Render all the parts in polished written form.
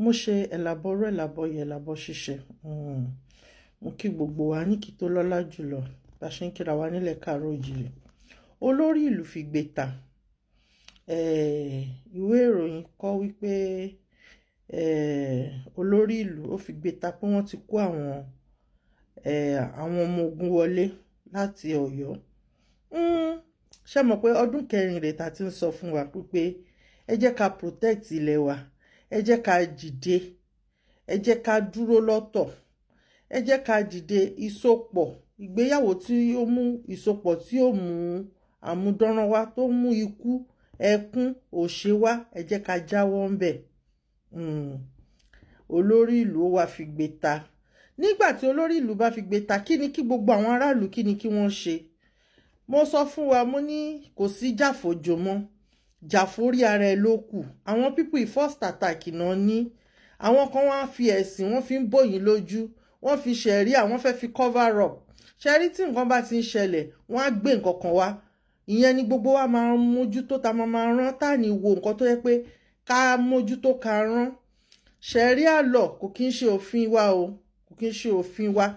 Mo ṣe ẹ̀làbọ̀rú, ẹ̀làbọ̀yè, ẹ̀làbọ̀ ṣíṣe. Mo kí gbogbo wa ní kí tó lọ́lá jùlọ bá ṣe ń kíra wa nílẹ̀ káàárọ̀ òjìrì. Olórí ìlú fi gbé ta. Ìwé ìròyìn kọ wípé olórí ìlú ó fi gbé ta pé wọ́n ti kó àwọn ọmọ ogun wọlé láti Ọ̀yọ́. Ṣé mọ̀ pé ọdún 4 rèé ta ti ń sọ fún wa pé ẹ jẹ́ ká protect ilẹ̀ wa, ẹ jẹ́ ká dìde, ẹ jẹ́ ká dúró lọ́tọ̀, ẹ jẹ́ ká dìde. Ìsopọ̀ ìgbéyàwó tí ó mú ìsopọ̀, tí ó mú àmúdánrán wá, tó mú ikú, ẹkún, òṣè wá, ẹ jẹ́ ká jáwọ́ ńbẹ̀. Olórí ìlú wa fi gbé ta. Nígbà tí olórí ìlú bá fi gbé ta, kí ni kí gbogbo àwọn aráàlú, kí ni kí wọ́n ṣe? Mo sọ fún wa, mo ní kò sí jàfòjò mọ́, jàforí ara ẹ ló kù. Àwọn people, first attack náà ní àwọn kan wá fi ẹ̀sìn, wọ́n fi ń bòyìn lójú, wọ́n fi ṣẹ̀rí, àwọn fẹ́ fi cover up ṣẹ̀rí. Tí nǹkan bá ti ń ṣẹlẹ̀, wọ́n á gbé nǹkan kan wá. Ìyẹn ni gbogbo wa máa ń mójútó, ta máa rán tá ní wo nǹkan tó yẹ pé ká mójútó, ká rán ṣẹ̀ríà lọ. Kò kí ń ṣe òfin wa o, kò kí ń ṣe òfin wa.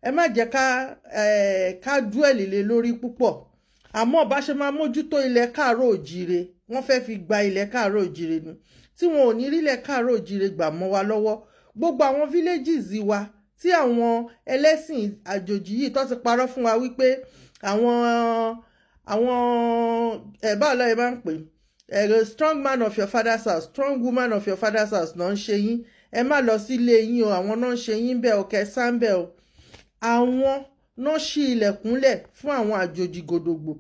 Ẹ má jẹ́ ká dúẹ̀lì lé lórí púpọ̀, àmọ́ bá ṣe máa mójútó ilẹ̀ káàárọ̀ òjíire, wọ́n fẹ́ fi gba ilẹ̀ káàárọ̀ òjíire ni, tí wọn ò ní rílẹ̀ káàárọ̀ òjíire gbà mọ́ wa lọ́wọ́. Gbogbo àwọn villages wa tí àwọn ẹlẹ́sìn àjòjì yìí tó ti parọ́ fún wa wípé àwọn ẹ̀, báwo lọ́ọ́ máa ń pè ẹ̀rọ, strong man of your father's house, strong woman of your father's house náà ń ṣe yín, ẹ má lọ sílé yín o, àwọn náà ń ṣe yín bẹ́ẹ̀ o, kẹsàn bẹ́ẹ̀ o. Àwọn náà ṣí ilẹ̀kùnlẹ̀ fún àwọn àjòjì gòdògbò,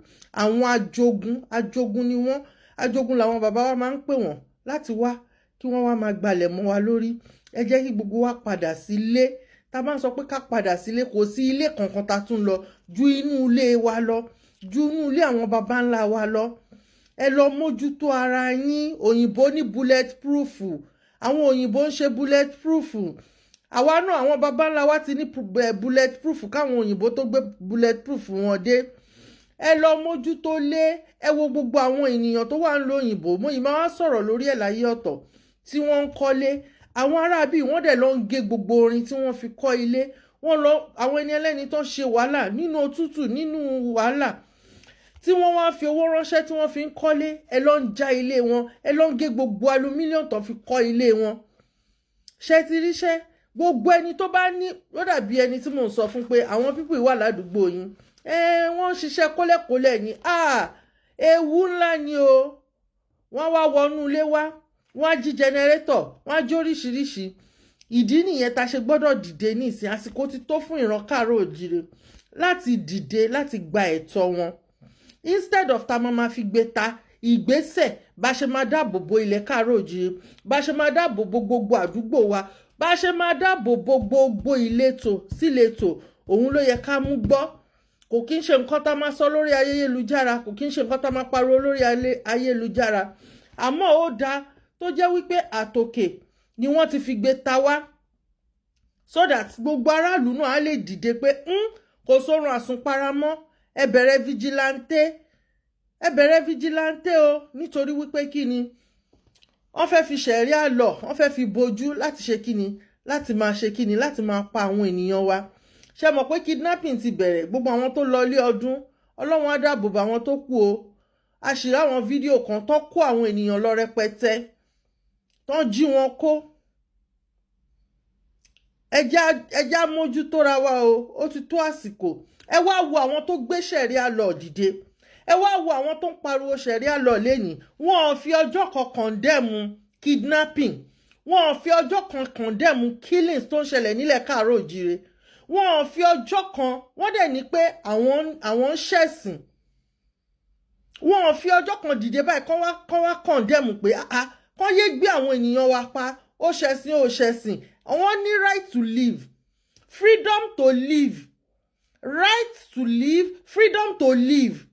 àwọn ajogun. Ajogun ni wọ́n, ajogun làwọn bàbá wa máa ń pè wọ́n, láti wá kí wọ́n wá máa gbalẹ̀ mọ́ wa lórí. Ẹ jẹ́ kí gbogbo wa padà sílé. Tá a bá ń sọ pé ká padà sílé, kò sí ilé kankan tá a tún lọ ju inú ilé wa lọ, ju inú ilé àwọn baba ńlá wa lọ. Ẹ lọ mójútó ara yín. Òyìnbó ní bullet proof, àwọn òyìnbó ń ṣe bullet proof. Àwa náà, àwọn baba ńlá wa ti ní bullet proof káwọn òyìnbó tó gbé bullet proof wọn dé. Ẹ lọ mójútó lé. Ẹ wo gbogbo àwọn ènìyàn tó wà ń lo òyìnbó. Mo yìí máa wá sọ̀rọ̀ lórí ẹ̀ láyé ọ̀tọ̀ tí wọ́n ń kọ́lé. Àwọn aráabí wọ́n dẹ̀ lọ ń gé gbogbo orin tí wọ́n fi kọ́ ilé wọ́n lọ. Àwọn ẹni ẹlẹ́ni tó ń ṣe wàhálà nínú òtútù, nínú wàhálà, tí wọ́n wá fi owó ránṣẹ́ tí wọ́n fi ń kọ́lé, ẹ lọ ń já ilé wọn, ẹ lọ ń gé gbogbo alumílíọ̀nù tó fi kọ́ ilé wọn. Ṣé ti ríṣẹ́? Gbogbo ẹni tó bá ní ó dàbí ẹni tí mò ń sọ fún pé àwọn people wà ládùúgbò yín, ẹ wọ́n ń ṣiṣẹ́ kólẹ̀kólẹ̀ ní ewu ńlá ni o. Wọ́n wá wọnú ilé wá, wọ́n á jí generator, wọ́n á jó oríṣiríṣi. Ìdí nìyẹn tá a ṣe gbọ́dọ̀ dìde ní ìsìn. Àsìkò ti tó fún ìran káàárọ̀ òjìrè láti dìde, láti gba ẹ̀tọ́ wọn, instead of ta máa fi gbé ta ìgbésẹ̀ bá ṣe máa dáàbò bo ilẹ̀ káàárọ̀ òjìrè, bá ṣe máa dáàbò bo gbogbo àdúgbò wa, bá ṣe máa dáàbò bo gbogbo ìletò síletò. Òun ló yẹ ká mú gbọ́. Kò kí ń ṣe nǹkan tá a máa sọ lórí ayélujára, kò kí ń ṣe nǹkan tá a máa pariwo lórí ayélujára. Àmọ́ ó dáa tó jẹ́ wípé àtòkè ni wọ́n ti fi gbé ta wá, so that gbogbo aráàlú náà á lè dìde pé kò sórun àsùnpara mọ́. Ẹ bẹ̀rẹ̀ vigilante, ẹ bẹ̀rẹ̀ vigilante o. Nítorí wípé kí ni? Wọ́n fẹ́ fi ṣẹ̀ríà lọ, wọ́n fẹ́ fi bojú láti ṣe kí ni, láti máa ṣe kí ni, láti máa pa àwọn ènìyàn wa. Ṣe mọ̀ pé kidnapping ti bẹ̀rẹ̀? Gbogbo àwọn tó lọ ilé ọdún, Ọlọ́run á dáàbò bò àwọn tó kù o. A sì rí àwọn fídíò kan tó kó àwọn ènìyàn lọ rẹpẹtẹ, tó jí wọn kó. Ẹ jẹ́ á mójútóra wa o. Ó ti tó àsìkò. Ẹ wá wo àwọn tó gbé ṣẹ̀ríà lọ dìde, ẹ wá wo àwọn tó ń pariwo ṣẹ̀ríà lọ lẹ́yìn. Wọn ò fi ọjọ́ kan condemn kidnapping, wọn ò fi ọjọ́ kan condemn killings tó ń ṣẹlẹ̀ nílẹ̀ káàárọ̀ òjíire. Wọn ò fi ọjọ́ kan. Wọ́n dẹ̀ ní pé àwọn ń ṣẹ̀sìn. Wọn ò fi ọjọ́ kan dìde báyìí kán wá condemn pé ah, kán yé gbé àwọn ènìyàn wa pa. Ó ṣẹ̀sìn, ó ṣẹ̀sìn, àwọn ní right to live, freedom to live, right to live, freedom to live.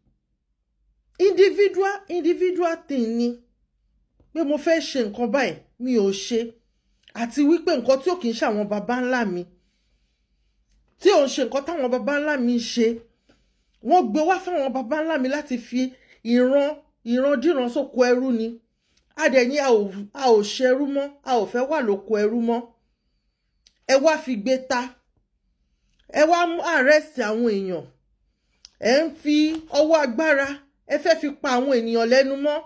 Individual thing ni pé mo fẹ́ ṣe nǹkan báyìí, mi ò ṣe, àti wípé nǹkan tí ò kì í ṣe àwọn baba ńlá mi, tí ò ń ṣe nǹkan táwọn baba ńlá mi ṣe. Wọ́n gbé wá fáwọn baba ńlá mi láti fi ìran ìrandíran sóko ẹrú ni. A dẹ̀ ní a ò ṣẹrú mọ́, a ò fẹ́ wà lóko ẹrú mọ́. Ẹ wá fi gbé ta, ẹ wá mú arrest àwọn èèyàn, ẹ ń fi ọwọ́ agbára, ẹ fẹ́ fi pa àwọn ènìyàn lẹ́nu mọ́.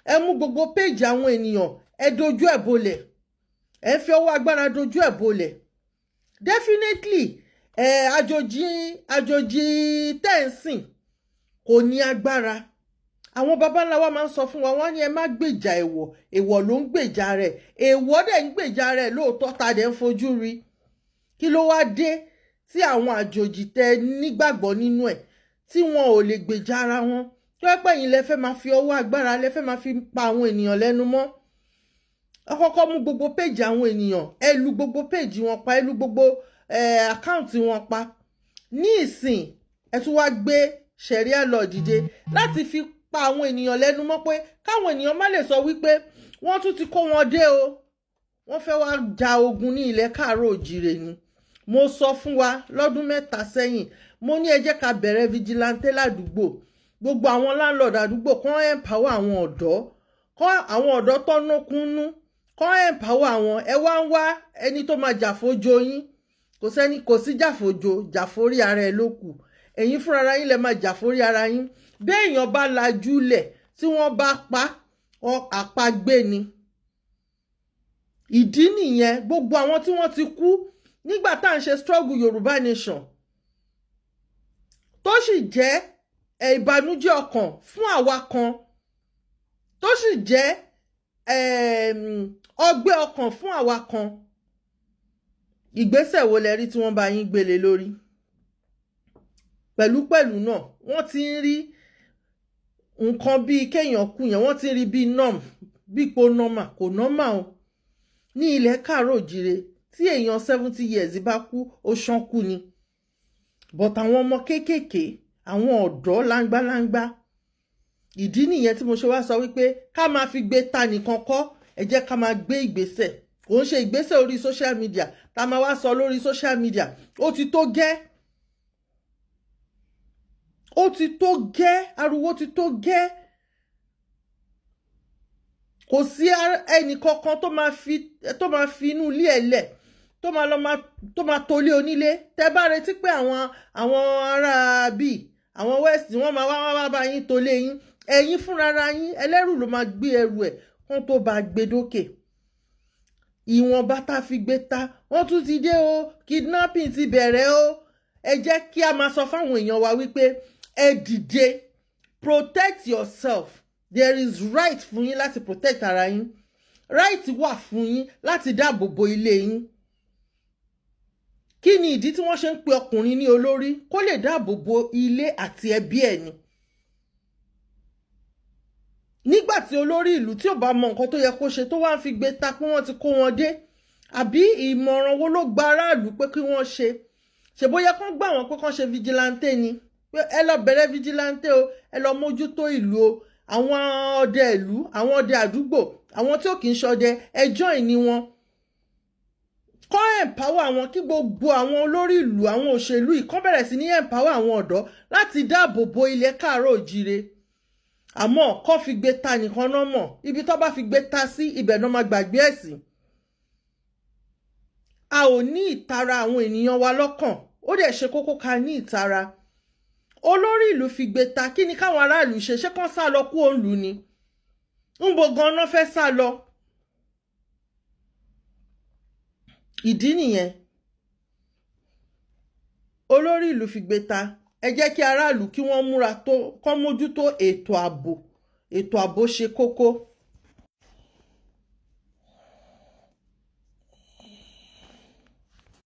Ẹ mú gbogbo péèjì àwọn ènìyàn, ẹ dojú ẹ̀ bolẹ̀, ẹ fi ọwọ́ agbára dojú ẹ̀ bolẹ̀. Definitely, ẹ àjòjì tẹ́ǹsìn kò ní agbára. Àwọn baba ńlá wa máa ń sọ fún wa, wọ́n ní ẹ má gbèjà èèwọ̀, èèwọ̀ ló ń gbèjà rẹ̀. Èèwọ̀ dẹ̀ ń gbèjà rẹ̀ lóòótọ́, ta dẹ̀ ń fojú rí. Kí ló wá dé tí àwọn àjòjì tẹ nígbàgbọ́ nínú ẹ̀, tí wọn ò lè gbèjà ara wọn, tó ẹ pẹ́ yín lẹ fẹ́ máa fi ọwọ́ agbára, lẹ fẹ́ máa fi pa àwọn ènìyàn lẹ́nu mọ́? Ẹ kọ́kọ́ mú gbogbo péjì àwọn ènìyàn, ẹ lu gbogbo péjì wọn pa, ẹ lu gbogbo account wọn pa. Ní ìsìn, ẹ tún wá gbé Sharia law dìde láti fi pa àwọn ènìyàn lẹ́nu mọ́, pé káwọn ènìyàn má lè sọ wípé wọ́n tún ti kó wọn dé o, wọ́n fẹ́ wá ja ogun ní ilẹ̀ káàárọ̀ òjìrè ni. Mo sọ fún wa lọ́dún 3 sẹ́yìn, mo ní ẹ jẹ́ ká bẹ̀rẹ̀ vigilante ládùúgbò. Gbogbo àwọn landlord àdúgbò kàn empower àwọn ọ̀dọ́, kọ́ àwọn ọ̀dọ́ tọ́nú kúnnú, kọ́ empower àwọn. Ẹ wá ń wá ẹni tó máa jàfójo yín. Kò sẹ́ni, kò sí jàfójo, jàfórí ara ẹ ló kù. Ẹ̀yin fúnra yín lẹ máa jàfórí ara yín. Bí èèyàn bá lajú lẹ̀ tí wọ́n bá pa àpagbé ni. Ìdí nìyẹn, gbogbo àwọn tí wọ́n ti kú nígbà tá à ń ṣe struggle Yorùbá Nation, tó sì jẹ́ ìbànújẹ́ ọkàn fún àwa kan, tó sì jẹ́ ọgbẹ́ ọkàn fún àwa kan, ìgbésẹ̀ wo lẹ rí tí wọ́n bá yín gbélé lórí? Pẹ̀lúpẹ̀lú náà, wọ́n ti ń rí nǹkan bíi kéèyàn kú yẹn, wọ́n ti ń rí bíi norm, bípo normal. Kò normal o. Ní ilẹ̀ káàárọ̀ òjìrè, tí èèyàn 70 years bá kú, ó ṣán kú ni. But àwọn ọmọ kéékèèké, àwọn ọ̀dọ́ láńgbáláńgbá. Ìdí nìyẹn tí mo ṣe wá sọ wípé ká máa fi gbé ta nìkan kọ́, ẹ jẹ́ ká máa gbé ìgbésẹ̀. Kò ń ṣe ìgbésẹ̀ orí social media tá a máa wá sọ lórí social media. Ó ti tó gẹ́, ó ti tó gẹ́, ariwo ti tó gẹ́. Kò sí ẹnì kankan tó máa fi inú ilé ẹ̀ lẹ̀, tó máa lọ máa tó máa tolé onílé. Tẹ́ bá retí pé àwọn ará bíi àwọn West, wọ́n máa wá wá bá yín tolé yín, ẹ̀yin fúnra yín, ẹlẹ́rù ló máa gbé ẹrù ẹ̀ kán tó bá gbé dókè. Ìwọ̀nba tá a fi gbé ta, wọ́n tún ti dé o, kidnapping ti bẹ̀rẹ̀ o. Ẹ jẹ́ kí a máa sọ fáwọn èèyàn wa wípé ẹ dìde, protect yourself. There is right fún yín láti protect ara yín, right wà fún yín láti dáàbò bo ilé yín. Kí ni ìdí tí wọ́n ṣe ń pe ọkùnrin ní olórí? Kó lè dáàbò bo ilé àti ẹbí ẹ̀ ni. Nígbà tí olórí ìlú tí ò bá mọ nǹkan tó yẹ kó ṣe, tó wá ń fi gbé ta pé wọ́n ti kó wọn dé, àbí ìmọ̀ràn wo ló gba aráàlú pé kí wọ́n ṣe? Ṣe bóyá kán gbà wọ́n pé kán ṣe vigilante ni, pé ẹ lọ bẹ̀rẹ̀ vigilante o, ẹ lọ mójútó ìlú o, àwọn ọdẹ ìlú, àwọn ọdẹ àdúgbò, àwọn tí ò kì í ṣọdẹ, ẹ join ní wọn, kọ́ empower àwọn, kí gbogbo àwọn olórí ìlú, àwọn òṣèlú yìí, kán bẹ̀rẹ̀ sí ní empower àwọn ọ̀dọ́ láti dáàbò bo ilẹ̀ káàárọ̀ òjíire. Àmọ́ kọ́ fi gbé ta nìkan náà mọ̀. Ibi tó bá fi gbé ta sí, ibẹ̀ náà máa gbàgbé ẹ̀ sí. A ò ní ìtara àwọn ènìyàn wa lọ́kàn. Ó dẹ̀ ṣe kókó ká ní ìtara. Olórí ìlú fi gbé ta, kí ni káwọn aráàlú ṣe? Ṣé kán sá lọ kú òǹlù ni? Ńbo ganan fẹ́ sá lọ? Ìdí nìyẹn, olórí ìlú fi gbé ta, ẹ jẹ́ kí aráàlú kí wọ́n múra tó, kán mójútó ètò ààbò. Ètò ààbò ṣe kókó.